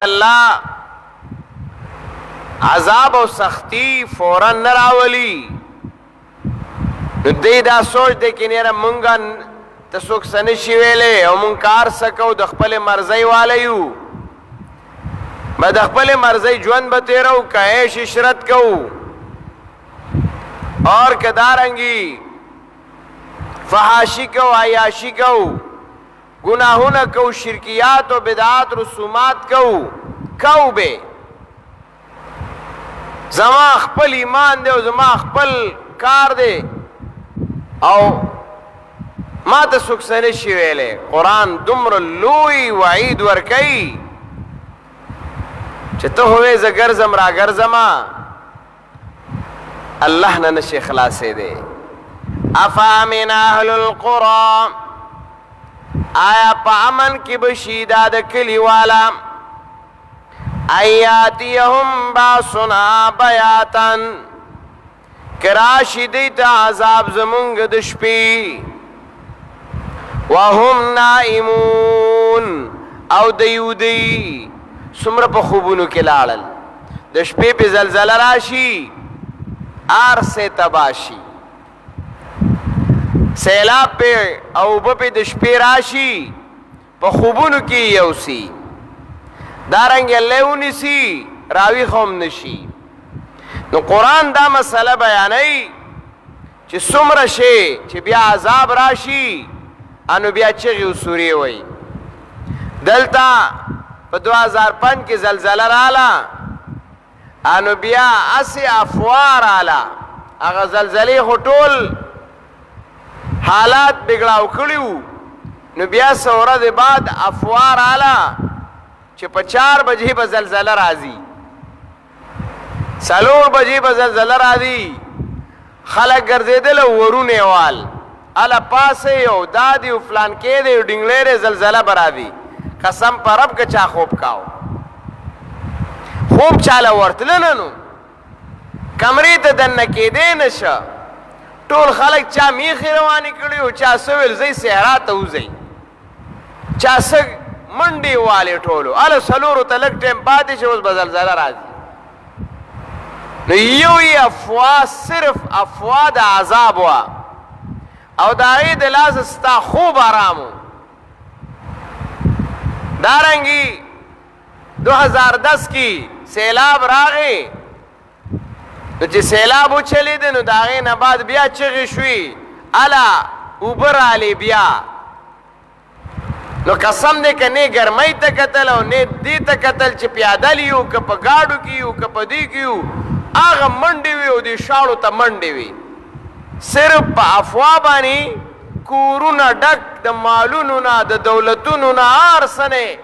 الله عذاب او سختی فورا نه راولي، نو دی دا سوچ دی کې نه مونږه ته څوک څه نه شي ویلی او مونږ کار څه کوو، د خپلې مرضۍ واله یو، به د خپلې مرضۍ ژوند به تېرو، که عیش عشرت کوو اور که دارنګي فحاشي کوو، عیاشي کوو، ګناهونه کوو، شرکیات او بدعات رسومات کوو، کوو به. زما خپل ایمان دی او زما خپل کار دی او ما ته څوک څه نه شي ویلی. قرآن دومره لوی وعید ورکوي چې ته خو وایې زه ګرځم راګرځم، الله نه نشي خلاصېدی. افامن اهل القرى، آیا په امن کې به شي دا د کلي والا، ایاتیهم باسنا بیاتا، که راشي دوی ته عذاب زمونږ د شپې، وهم نائمون، او دوی وده، څومره په خوبونو کې لاړل. د شپې په زلزله راشي، ار سه تباه شي، سیلاب په او اوبه په د شپې راشي، په خوبونو کې یوسي، دارنګ الله ونیسي، راوي هم نشي. نو قرآن دا مسله بیانوي چې څومره شي چې بیا عذاب راشي، انو بیا چغې او سورې وایي. دلته په 2005 کې زلزله رااله، انو بیا هسې افوا رااله، هغه زلزلې خو ټول حالات بګړاو کړي وو. نو بیا څه ورځې بعد افوا رااله چې په 4 بجې به زلزله راځي، 4 بجې به زلزله راځي. خلک ګرځېدل او ورونه یې وال، هله پاڅئ او دا دی او فلانکی دی او ډینګړی دی، زلزله به راځي. قسم په رب که چا خوب کاو، خوب چاله ورتله نه، نو کمرې ته دننه کېدی نه شه. ټول خلک چا میخې روانې کړي او چا څه ویل ځئ صحرا ته وځئ، چا څه منډې والې ټولو. هله 4 ته لږ ټایم پاتې شي، اوس به زلزله راځي. نو یو یې افوا، صرف افوا د عذاب وه او د هغې د لاسه ستا خوب آرام و. دارنګي 2010 کې سیلاب راغی، نو چې سیلاب وچلېد، نو د هغې نه بعد بیا چغې شوې، اله اوبه رالې بیا. نو قسم دی که نه ګرمۍ ته کتل او نه دې ته کتل چې پیادل یو که په ګاډو کې یو که په دې کې یو، هغه منډې وي او دې شاړو ته منډې وي. صرف په افوا باندې کورونه ډک د مالونو نه، د دولتونو نه، هر څه نه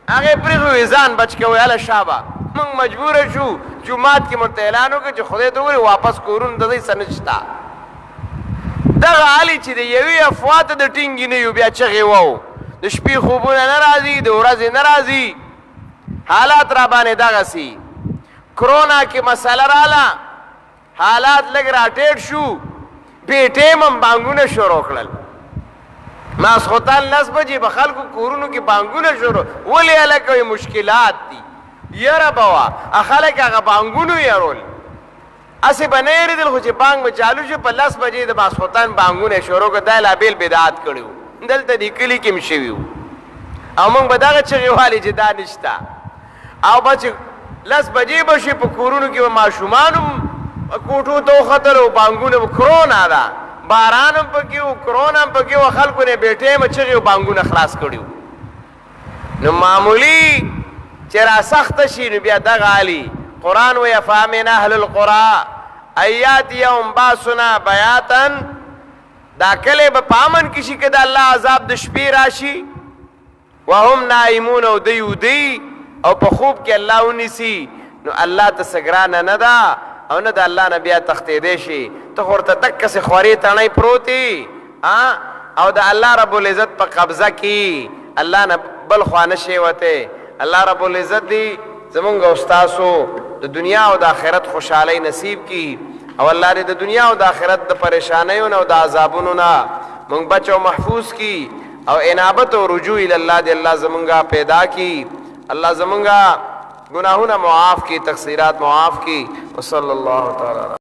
هغې پرېښي وي، ځان بچ کوئ، هله شابه. موږ مجبور شو، جومات کې مو ورته اعلان وکړ چې خدای ته وګورئ واپس کورونو ته ځئ، څه نشته. دغه حالي چې د یوې افوا ته د ټینګې نه یو، بیا چغې وو، د شپې خوبونه نه راځي، د ورځې نه راځي، حالات را باندې دغسې. کرونا کې مسله راله، حالات لږ راټیټ شو، بې ټیم هم بانګونه شروع کړل. ماسخوتن 10 بجې به خلکو کورونو کې بانګونه شروع، ولې هلکه وایي مشکلات دي، یره به وه، خلک هغه بانګونو یرول، هسې به نه یریدل، خو چې بانګ به چالو شو په 10 بجې د ماسخوتن بانګونه یې شروع کړل. دا لا بېل بدعات کړي وو، دلته دې کلي کې هم شوي وو، او موږ به دغه چغې والې چې دا نشته. او به چې 10 بجې به شي په کورونو کې به ماشومان هم کوټو ته وختل او بانګونه به، کرونا ده، باران هم پکې و، کرونا هم پکې وه، خلکو نه بې ټیمه چغې او بانګونه خلاص کړي وو. نو معمولی چې را سخته شي نو بیا دغه علی قرآن وایي افامن اهل القرى ان یاتیهم باسنا بیاتا، دا کلی به په امن کې شي که د الله عذاب د شپې راشي، وهم نائمون، او دوی وده او په خوب کې الله ونیسي، نو الله ته څه ګرانه نه ده او نه د الله نه بیا تښتېدی شي. ته خو ورته دقسې خورې تڼۍ پروت یې او د الله رب العزت په قبضه کې، الله نه بل خوا نه شي وتی. الله رب العزت دې زمونږ او ستاسو د دنیا او د آخرت خوشحالۍ نصیب کړي، او الله دې د دنیا او د آخرت د پریشانیو نه او د عذابونو نه مونږ بچ او محفوظ کړي، او انابت او رجوع الی الله دې الله زمونږه پیدا کړي. الله زمونږه ګناهونه معاف کی، تقصیرات معاف کی. وصلی الله تعالی.